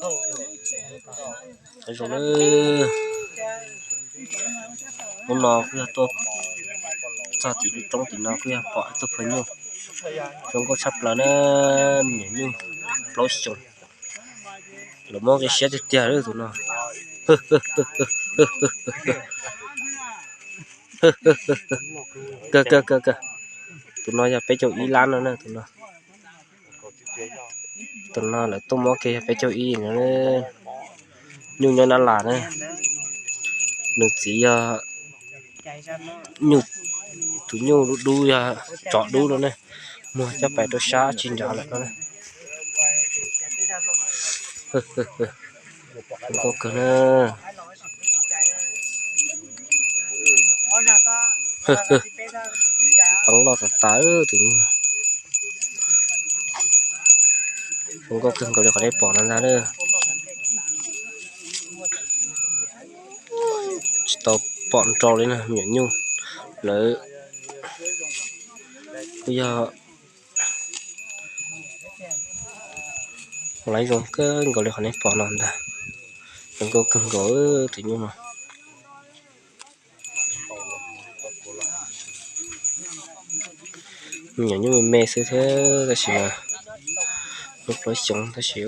Nyob zoo na, hnub no kuj yog tuaj txog tim lub roob tim no kuj yog pom ib tug phaw nyuj zoo nkauj tshaj plaws na, me nyuam nyuj plaub xyoos, lawv muab nqi siab tiag tiag lawm tus no. Kawg kawg kawg kawg, tus no yog peb caug ib lab no na tus no. Tus no lawv tuaj muab kiag yog peb caug ib no. Nyuj nyob Nab Las na, nws txiv yog nyuj, tus nyuj dub dub yog tsov dub no na, muag coj pais rau sab tsis nrad lawm no na. Zoo nkauj kawg na. Peev loj tas tas tus nyuj no. Zoo nkauj kawg nkaus li qhov nej pom no ntag na. Tsis tau pom nrau li na, me nyuam nyuj lawv kuj yog laiv zoo kawg nkaus li qhov nej pom no ntag. Zoo nkauj kawg nkaus tus nyuj no. Me nyuam nyuj me me xwb thiab tab sis mas lub plaub xyoos tab sis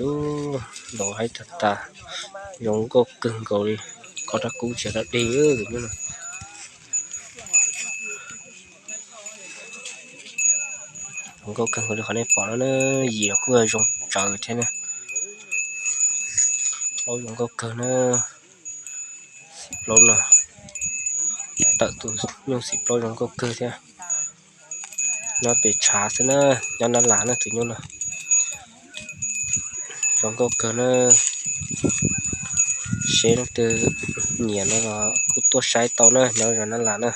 ntaus haib tag tas, zoo nkauj kawg nkaus li, kho rab kub tsis rab dig tus nyuj no. Zoo nkauj kawg nkaus li qhov nej pom no na, yim los kuj zoo tsawv thiab na. Plaub zoo nkauj kawg na, xim plaub no, tawm tus nyuj xim plaub zoo nkauj kawg thiab. Nyob pem tshav xwb na, nyob Nab Las na tus nyuj no. Zoo nkauj kawg na, seb leej twg nyiam no los kuj tuaj saib tau na, nyob zos Nab Las na.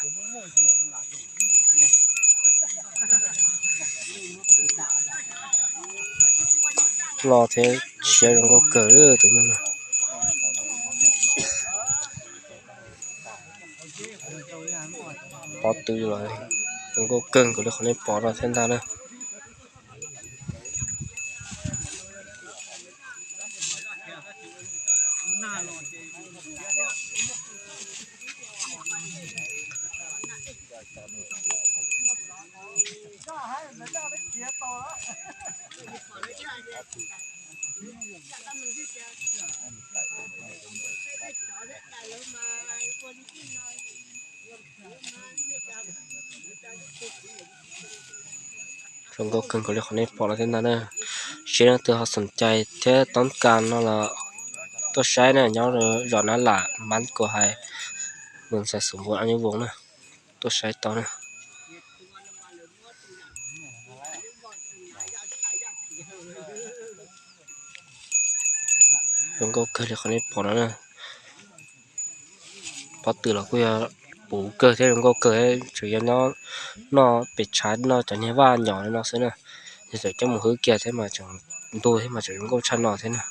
Loj thiab siab zoo nkauj kawg tus nyuj no. Pob tw los zoo nkauj kawg nkaus li qhov nej pom no thiab ntag na. Zoo nkauj kawg nkaus li qhov nej pom no thiab ntag na. Seb leej twg ho xoom cai thiab toob kas no los tuaj saib na, nyob zos Nab Lam, Mab Kuas Hais, Moos Xais Xus Npuas, Ab Nyuj Voos na, tuaj saib tau na. Zoo nkauj kawg li qhov nej pom no na. Pob tw los kuj yog puv kawg thiab zoo nkauj kawg, tsuas yog nyob noj pem tshav noj cov niag vaj nyom li no xwb na. Yog txawm coj mus hwb kiag thiab mas tseem ntug thiab mas tseem zoo nkauj tshaj no thiab na.